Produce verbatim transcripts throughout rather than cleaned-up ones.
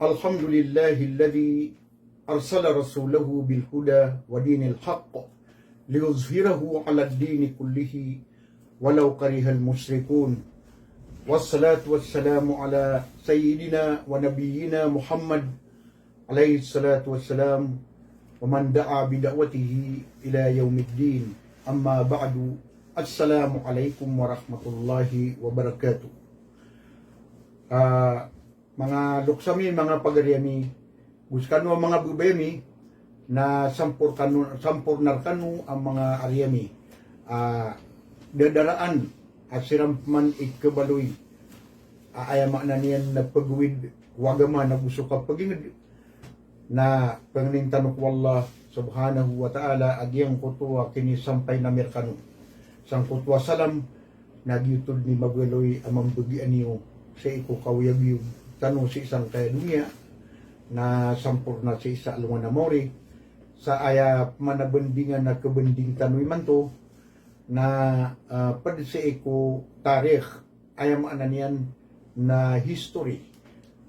الحمد لله الذي أرسل رسوله بالهدى ودين الحق ليظهره على الدين كله ولو كره المشركون. والصلاة والسلام على سيدنا ونبينا محمد عليه الصلاة والسلام ومن دعا بدعوته إلى يوم الدين. أما بعد. السلام عليكم ورحمة الله وبركاته. Ah, manga loks ami, manga pagari ami, go sekano a manga babay ami, na sampor kano, samporna rekano a manga ari ami a dadaraan a siran peman i kabaloy a aya maana niyan na pegawid o agama na go so kapeginged, na pengnin tano ko Allah subhanahu wa ta'ala a giyangkoto a kinisampay ami rekano sangkoto a salam, na giyoto den i magaloy a mambegian iyo sii ko kaoyagoyag tano sii sangkaya doniya, na samporna sii sa alongan a maori. Sa aya peman a bendingan a kebending tano imanto na, ah, ped sii ko tarikh, aya maana niyan na history.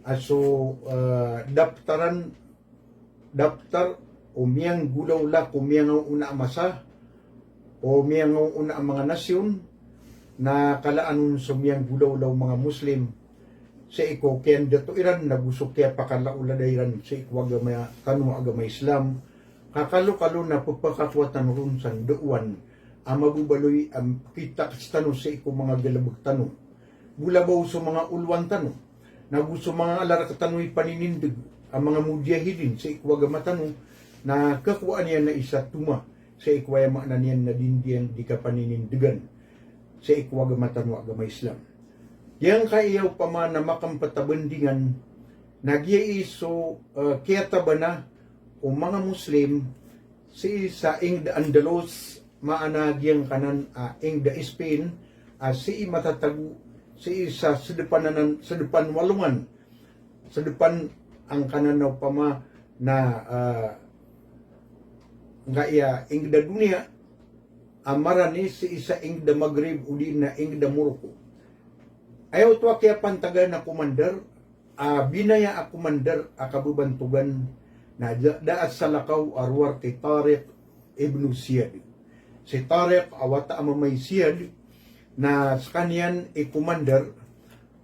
A so, ah, daptaran, daptar o miyanggolawla ko miyangaoona a masa, o miyangaoona a manga nasyon, na kalaan on so miyanggolawla o manga Muslim sii ko kiyandato iran na go so kiyapakalaolada iran sii ko agama tano a agama Islam. Ka kalokalo na pepakakowa tano ron sa ndaowan a mababaloy a kitakes tano sii ko manga galebek tano. Go labaw so manga olowan tano, na go so manga alarek tano i paninindeg a manga mujahidin sii ko agama tano, na kakowaan iyan a isa toma sii ko aya maana niyan na di niyan di kapaninindegan sii ko agama tano a agama Islam. Giyangkaya opama na makempet a bendingan, na giya i so, eh, kiyatabana o manga Muslim sii sa inged a Andalus, maana giyangkanan a inged a Spain, a sii matatago sii sa sedepan anan, sedepan o alongan, sedepan angkanan a opama na, ah, ngkaya inged a doniya a marani sii sa inged a Maghrib odi na inged a Morocco. Aya oto a kiyapantagan a commander, a binaya a commander a kabebantogan na da, da a salakaw a rowar ki Tariq ibn Ziyad. Si Tariq a wata a mama i Ziyad, na sekaniyan i commander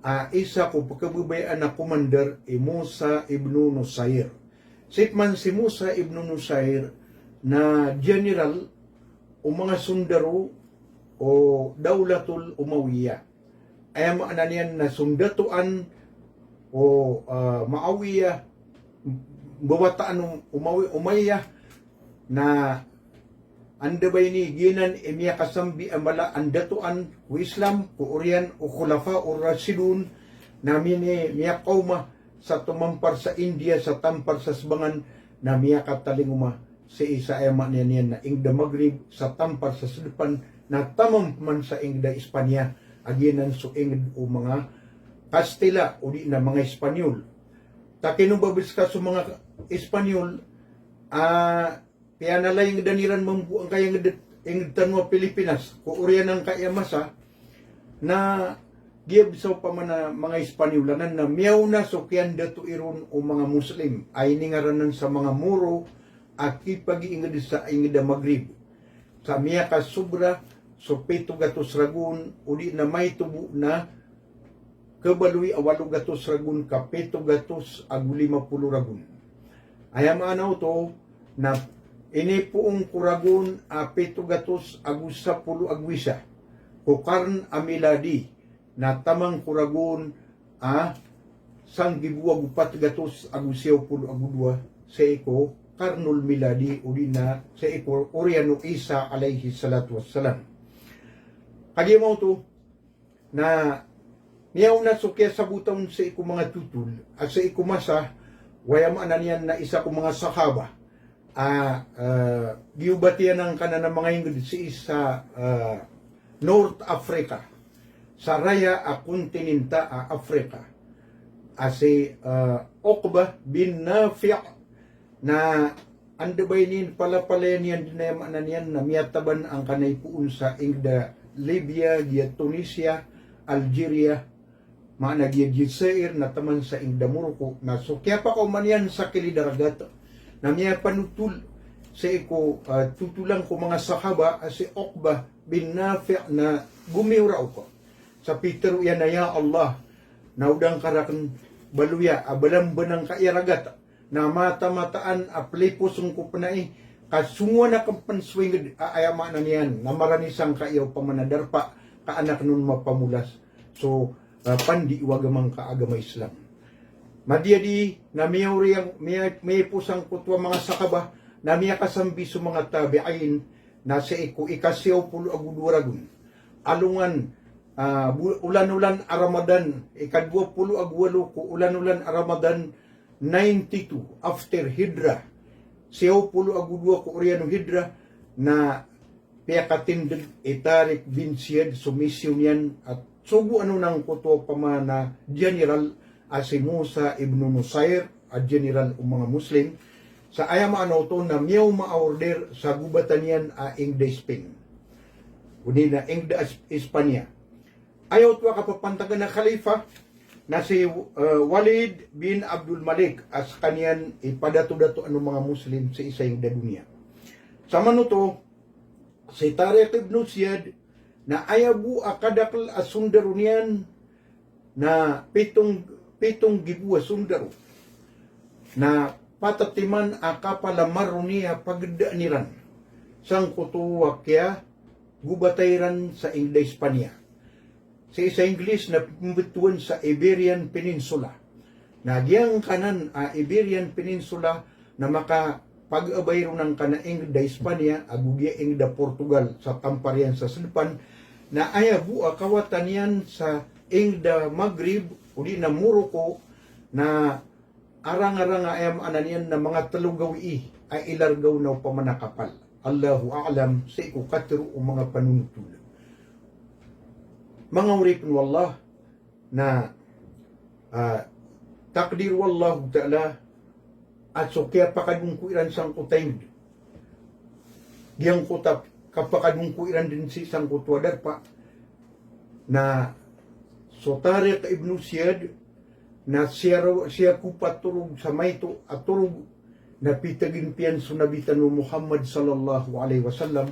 a isa ko pekebabayaan a commander i Musa ibn Nusair. Sii peman si Musa ibn Nusair na general o manga sondaro o Dawlatul Umawiyyah. Aya maana niyan na sondatoan o, ah, Muawiyyah, mbawataan o Umawi-, Umayyah, na anda ba ini giyanan i miyakasambi a mala a ndatoan ko Islam, ko oriyan o Khulafa ur Rashidun, na mini-, miyakaoma sa tomampar sa India, sa tampar sa sebangan, na miyakatalingoma sii sa aya maana niyan na inged a Maghrib, sa tampar sa sedepan, na tamam peman sa inged a Espanya, a giyanan so inged o manga Kastila, odi na manga Espanyol. Ta kino ba bes ka so manga Espanyol, ah, piyanalay inged iran mambo angkaya inged, inged tano a Pilipinas, ko oriyan angkaya masa, na giya bes a opama na manga Espanyol anan na miyaona so kiyandato iron o manga Muslim a iningaranan sa manga Moro a kipagiinged sa inged a Maghrib. Sa miyakasobra so pito gatos ragon, odi na maito bo na kabaloy a walo gatos ragon ka pito gatos ago lima polo ragon. Aya maana oto na inipoon ko ragon a pito gatos ago sapolo ago isa ko karn a miladi, na taman ko ragon a sanggibo ago pat gatos ago siyaw polo ago dowa sii ko karnul miladi, odi na sii ko oriyan o Isa alayhis salatu wassalam. Kagiya maoto, na miyaona so kiyasabota on sii ko manga totol, a sii ko masa o aya maana niyan na isa ko manga sahaba a, ah, giyobat iyan angkanan a manga inged sii sa, ah, North Africa, sa raya a kontinenta a Africa, a si, ah, Uqbah bin Nafi', na anda ba ini palapalaya niyan den, aya maana niyan na miyataban angkanan i poon sa inged a Libya, giya Tunisia, Algeria, maana giya di sa'ir na taman sa ingda Morocco, na so kiyapakaoma niyan sa kilid a ragat na miyapanotol sii ko, ah, totolan ko manga sahaba a si Uqbah bin Nafi' na gomiyoraok sa pitharo iyan a, "Ya Allah, na o da ngka rakn baloya a balambanang ka aya ragat na matamataan a plipos ngko pn ai, ka songowan akn pn so ingd a aya maana niyan na marani sangkaya opama na darpa ka an akn on mapamolas so, ah, pandi o agama ngka a agama Islam." Madiyadi na miyaori ang, miya-, miyapos angkoto a manga sahaba na miyakasambi so manga tabi'in na sii ko ika siyaw polo ago dowa ragon, alongan, ah, bu-, olan-olan a Ramadan, ika dowa polo ago walo ko olan-olan a Ramadan, ninety-two after Hijrah, siyaw polo ago dowa ko oriyan o Hijrah, na piyakatindg i Tariq bin Ziyad so misyon iyan a sogoan on angkoto opama na general a si Musa ibn Nusair, a general o manga Muslim, sa aya maana oto na miyaoma a order sa gobatan iyan a ingd a Spain, odi na ingd a Espanya. Aya oto a kapapantagan a khalifa na si, eh, Walid bin Abdul Malik, a skaniyan i padatodato o manga Muslim sii sa ingd a doniya. Samanoto, si Tariq ibn Ziyad na aya bo a kadakl a sondaro niyan na pitong, pitong gibo a sondaro na patatiman a kapal a maroni a pagdaan iran sangkoto a kiyagobatay iran sa ingd a Espanya. Sii sa English na pmbtowan sa Iberian Peninsula. Na giyangkanan a Iberian Peninsula na makapagabay ron angkanan a ingd a Espanya ago giya ingd a Portugal sa tampar iyan sa sdpan, na aya bo a kawatan iyan sa ingd a Maghrib odi na Morocco na arang-arang a aya maana niyan na manga tlo gawii a ilargaw na opama na kapal. Allahu a'lam, sii ko katharo o manga panonotol. Manga oripn o Allah, na, ah, takdir o Allahu Ta'ala a so kiyapakadongko iran sangkoto a ingd, giyangkoto a kapakadongko iran dn sii sangkoto a darpa, na so Tariq ibn Ziyad na siya ro-, siya ko patorog sa maito a torog na pitagin piyan so Nabi tano Muhammad sallallahu alaihi wasallam,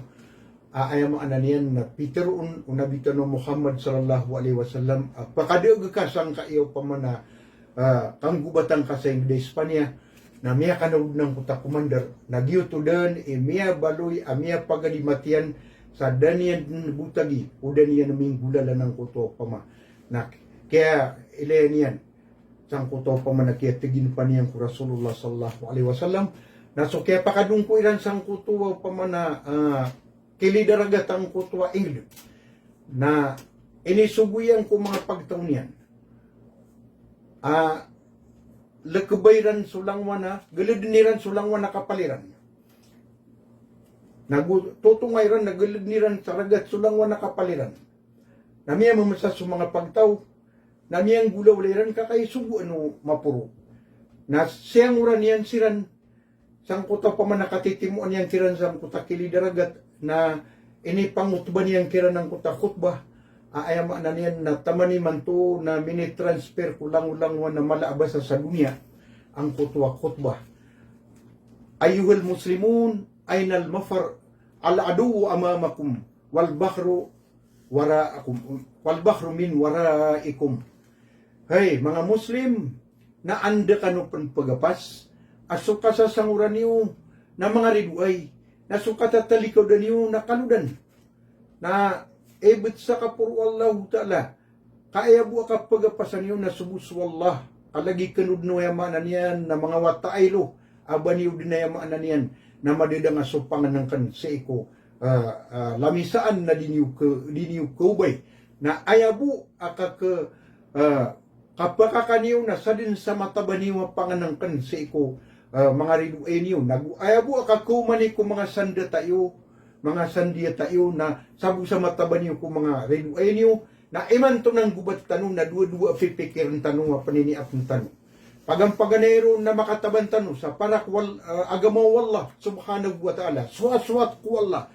a aya maana niyan na pitharo on o Nabi tano Muhammad sallallahu alaihi wasallam a pakadaag ka sangkaya opama na, ah, kanggobatan ka sa ingd a Espanya, na miyakanaod angkoto a commander, na giyoto dn i miyabaloy a miyapagadi matiyan sa da niyan dn botagi o da niyan minggolalan angkoto opama na kiyailaya niyan sangkoto opama na kiyatagin paniyan ko Rasulullah sallallahu alaihi wasallam. Na so kiyapakadongko iran sangkoto opama na, ah, kilid a ragat angkoto a ingd na inisogo iyan ko manga pagtaw niyan a lkba iran so langowan a, gldn iran so langowan a kapal iran. Na go totonga iran na gldn iran sa ragat so langowan a kapal iran. Na miyamamsa so manga pagtaw, na miyanggolawla iran ka kaisogoan o maporo. Na siyangoran iyan siran sangkoto opama na katitimoan iyan kiran sangkoto a kilid a ragat na inipangotba niyan kiran angkoto a khutbah a aya maana niyan na taman imanto na minitransfer ko langolangowan a mala a basa sa doniya angkoto a khutbah. Ayyuhal muslimun, ainal mafar? Al aduwwu amamakum wal bahru waraakum, wal bahru min waraikum. Hay manga Muslim, na anda kano pn pagapas a so kasasangoran iyo na manga ridoay, na so katatalikaodan iyo na kalodan. Na ibt sa kaporo o Allahu Ta'ala, ka aya bo a kapagapasan iyo na so bo so Allah, ka lagid kano dn o aya maana niyan na manga wata a ilo a ba niyo dn aya maana niyan na madadang a so pangnngkn sii ko, ah, ah, lamisaan na di niyo ka-, di niyo kaobay. Na aya bo a kaka-, ah, kapakakaniyo na sadn sa mataba niyo a pangnngkn sii ko, ah, manga ridoay niyo. Na go aya bo a kakaoma niyo ko manga sandata iyo, manga sandiyata iyo na sabo sa mataba niyo ko manga ridoay niyo, na imanto na nggobat tano na dowa-dowa a pipikirn tano a pniniapn tano. Pagampaganay ron na makataban tano sa parak wal-, ah, agama o Allah subhanahu wa ta'ala. Sowat-sowat ko Allah.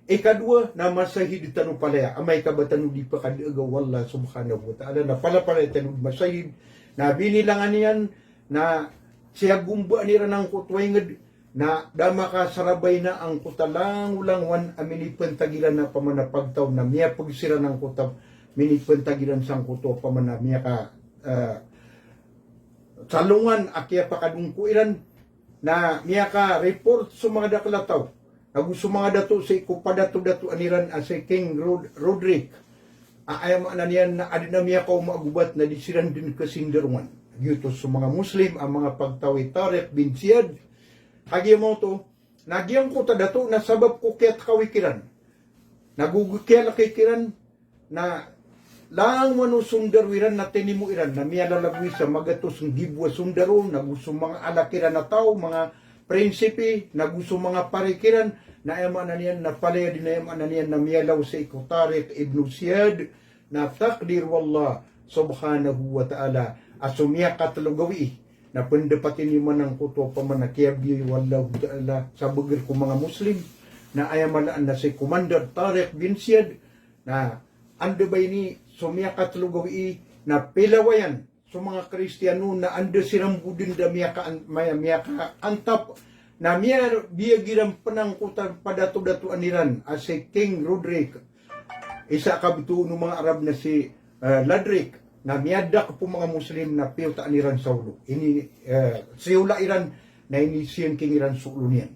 Ikadowa na masahid tano palaya, amay ka ba tano di pakadaga o Allah subhanahu wa ta'ala, na palapalaya tano di masahid, na binilangan iyan na siyagombaan iran angkoto a inged, na da makasarabay na angkoto a langolangowan a minipantag iran a pamana pagtaw, na miyapeg siran angkoto a minipantag iran sangkoto a pamana miyaka, eh, salongan a kiyapakadongko iran, na miyaka-report so manga dakel a taw, nago so manga dato sii ko padatodatoan iran a si King Rod-, Roderick. A aya maana niyan na aden a miyakaoma a gobat na di siran den kasindarongan. Giyoto so manga Muslim a manga pagtaw i Tariq bin Ziyad. Kagiya maoto, na giyangkoto a dato na sabap ko kiyatkawi kiran, nago kiyalaki kiran, na langowan o sondaro iran na tinimo iran na miyalalagoy sa magatos nggibo a sondaro, nago so manga alak iran a taw, manga prinsipi, nago so manga pari kiran, na aya maana niyan na palaya den, aya maana niyan na miyalaw sii ko Tariq ibn Ziyad, na takdir o Allah subhanahu wa ta'ala a so miyakatelo gawii na pendapati niyo man angkoto a pamana kiyabiyoy o Allahu ta'ala sa beger ko manga Muslim, na aya maana na si Commander Tariq bin Ziyad, na anda ba ini so miyakatelo gawii na pilawayan so manga Kristiyano na anda siran bo den da miyaka-, maya-, miyakaantap, na miyabiyag iran pen angkoto a padatodatoan iran a si King Roderick, isa a kabetowan o manga Arab na si, eh, Ladrik, na miyadakep o manga Muslim na piyotaan iran sa olo. Ini, eh, siyola iran, na inisiyangking iran so olo niyan.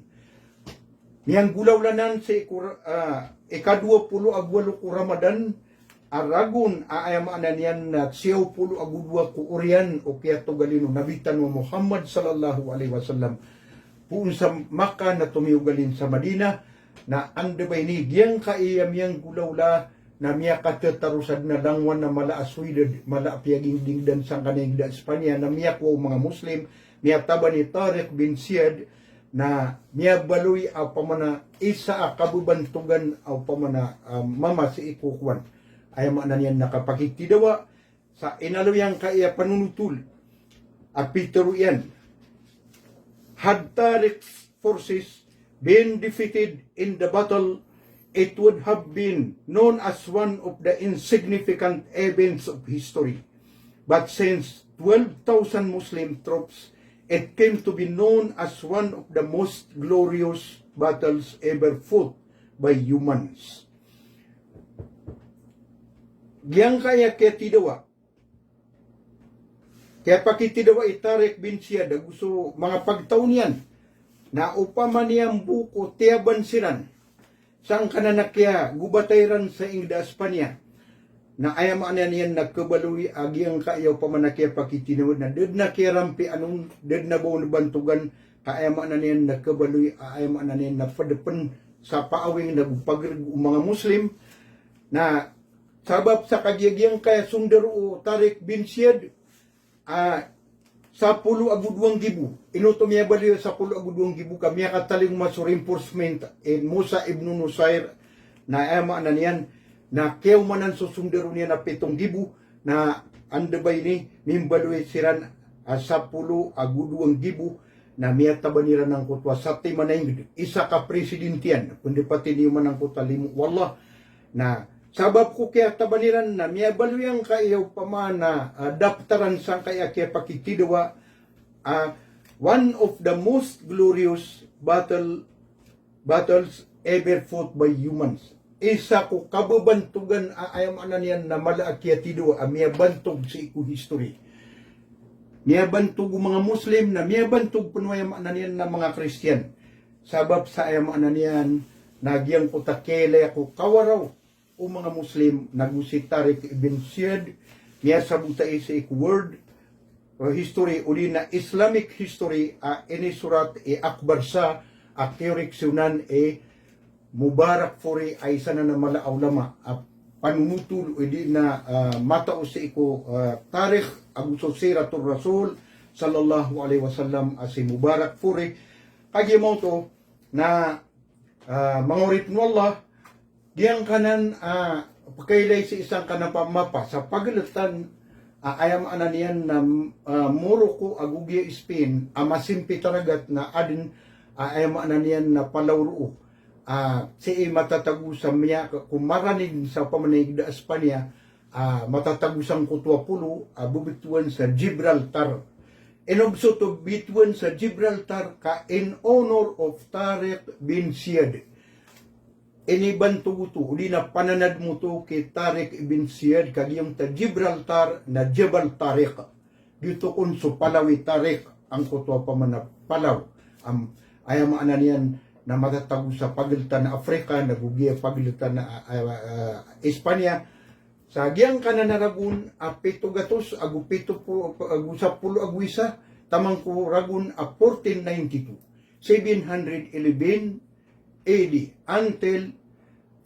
Miyanggolawla nan sii ko, ah, ikadowa polo ago walo ko Ramadan a ragon a aya maana niyan na siyaw polo ago dowa ko oriyan o kiyatogalin o Nabi tano a Muhammad sallallahu alaihi wasallam poon sa Makkah na tomiyogalin sa Madinah, na anda ba ini giyangkaya miyanggolawla na miyakatetaro sa den a langowan a mala a Sweden, mala a piyagingdingdan sangkanan a inged a Espanya, na miyakowa o manga Muslim, miyataban i Tariq bin Ziyad, na miyabaloy a pamana isa a kabebantogan a pamana, ah, mama sii ko kowan. Aya maana niyan na kapakitidawa, sa inaloy angkaya panonotol a pitero iyan, had Tariq's forces been defeated in the battle, it would have been known as one of the insignificant events of history. But since twelve thousand Muslim troops, it came to be known as one of the most glorious battles ever fought by humans. Giyangkaya kiyatidawa, kiyapakitidawa i Tariq bin Ziyad ago so manga pagtaw niyan, na opama niyan bo ko tiyaban siran sangkanan a kiyagobatay ran sa inged a Espanya, na aya maana niyan na khabaloy a giyangkaya opama na kiyapakitidawa na da den a kiyarampian on, da den a ba on bantogan, ka aya maana niyan na khabaloy a aya maana niyan na ped pen sa paawing nago pagereg o manga Muslim, na sabap sa kagiya giyangkaya sondaro o Tariq bin Ziyad, ah, sapolo ago dowa nggibo. Ino oto miyabaloy a sapolo ago dowa nggibo? Ka miyakatalingoma so reinforcement i Musa ibn Nusair, na aya maana niyan na kiyaomanan so sondaro niyan a pito nggibo, na anda ba ini mimbaloy siran a sapolo ago dowa nggibo, na miyataban iran angkoto a satiman a inged, isa ka presidente iyan, pendapati niyo man angkoto a limo o Allah. Na sabap ko kiyataban iran na miyabaloy angkaya opama na, ah, daptaran sangkaya kiyapakitidawa, ah, one of the most glorious battle, battles ever fought by humans. Isa ko kabebantogan a aya maana niyan na mala a kiyatidawa a miyabantog sii ko history. Miyabantog o manga Muslim, na miyabantog pen o aya maana niyan na manga Kristiyan. Sabap sa aya maana niyan na giyangkoto a kiyailaya ko kawaraw o manga Muslim, nago si Tariq ibn Ziyad, miyasabota i sii ko world, eh, history, odi na Islamic history, a inisorat i Akbar Shah, a kiyoreksyonan i Mubarakfuri, a isa nan a mala a ulama a panonotol, odi na, ah, matao sii ko, ah, tarikh ago so Siratur Rasul sallallahu alaihi wasallam, a si Mubarakfuri. Kagiya maoto na, ah, manga oripn o Allah, giyangkanan a pkailay sii sangkanan a mapa sa pageletan, ah, aya maana niyan na, ah, Morocco ago giya Spain a masimpit a ragat na aden, ah, aya maana niyan na palaw roo a sii matatago sa miya ko Maranil sa opama na ingd a Espanya, a matatago sangkoto a polo a bebetowan sa Gibraltar. Ino bes oto betowan sa Gibraltar ka in honor of Tariq bin Ziyad. Inibantog oto, odi na pananadem oto ki Tariq bin Ziyad, ka giyangkoto a Gibraltar na Jabal Tariq. Giyoto kon so Palaw i Tariq, angkoto a opama na Palaw. Am, aya maana niyan na matatago sa pageltan a Afrika, na go giya pageltan a, a, a, Espanya. Sa giyangkanan a ragon a pito gatos ago pito polo, ago sapolo ago isa, taman ko ragon a fourteen ninety-two, seven hundred eleven A D, until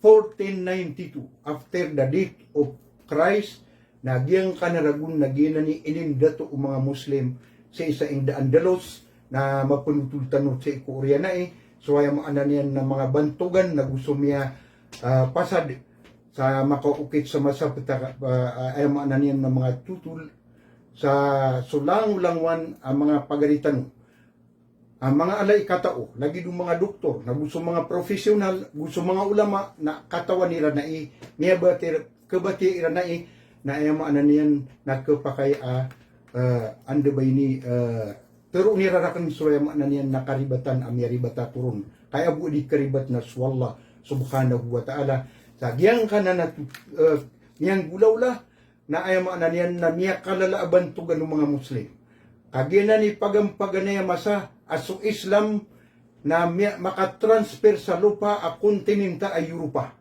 fourteen ninety-two, after the death of Christ, na giyangkanan a ragon na giyanan i inindato o manga Muslim sii sa ingd a Andalus, na mapenotol tano sii ko oriyan ai. So aya maana niyan na manga bantogan na go so miya, ah, pasad sa makaokit sa masa petaka, ah, aya maana niyan na manga totol sa so langolangowan a manga pagari tano. A manga ala i katao, lagid o manga doktor, na go so manga professional, go so manga ulama, na katawan iran ai, miyabati, kabatiya iran ai, na aya maana niyan na kepakay a, eh, anda ba ini, eh, teroon iran raken so aya maana niyan na karibatan a miyaribat a toron. Ka aya bo di karibat na so Allah subhanahu wa ta'ala. Sa giyangkanan a, eh, miyanggolawla, na aya maana niyan na miyakalala a bantogan o manga Muslim. Ka giyanan i paganay a masa a so Islam na miya-, makatransfer sa lopa a kontinenta a Europa.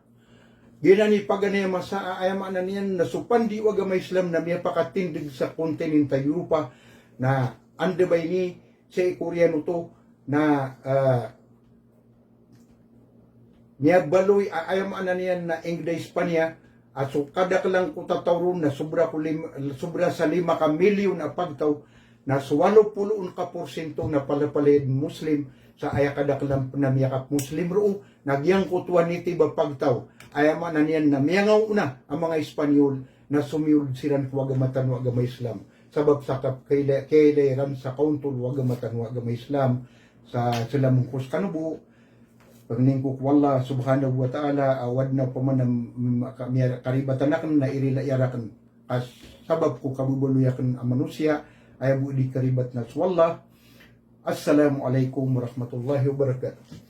Giyanan i paganay a masa a aya maana niyan na so pandiyo o agama Islam na miyapakatindeg sa kontinenta a Europa, na anda ba ini sii ko oriyan oto na, ah, miyabaloy a aya maana niyan na ingd a Espanya, a so kadakel angkoto a taw ron na sobra ko lim-, sobra sa lima ka milyon a pagtaw, na so walo polo on ka porsyento na palapalaya den Muslim, sa aya kadakel a pen a miyakap-Muslim roo, na giyangkoto a nitib a pagtaw, aya maana niyan na miyangaoona a manga Espanyol, na somiyold siran ko agama tano a agama Islam. Sabap sa kapkailay, kailay iran sa kaontol o agama tano a agama Islam, sa selaman ko sekano bo, pangnin ko ko Allah subhanahu wa ta'ala, a o aden a opama na m-, m-, ka-, miya-, karibatan aken na irila iyan raken. Ka sabap ko kababaloy aken a manosiya, aya bo di karibat na so Allah. Assalamu alaikum warahmatullahi wabarakatuh.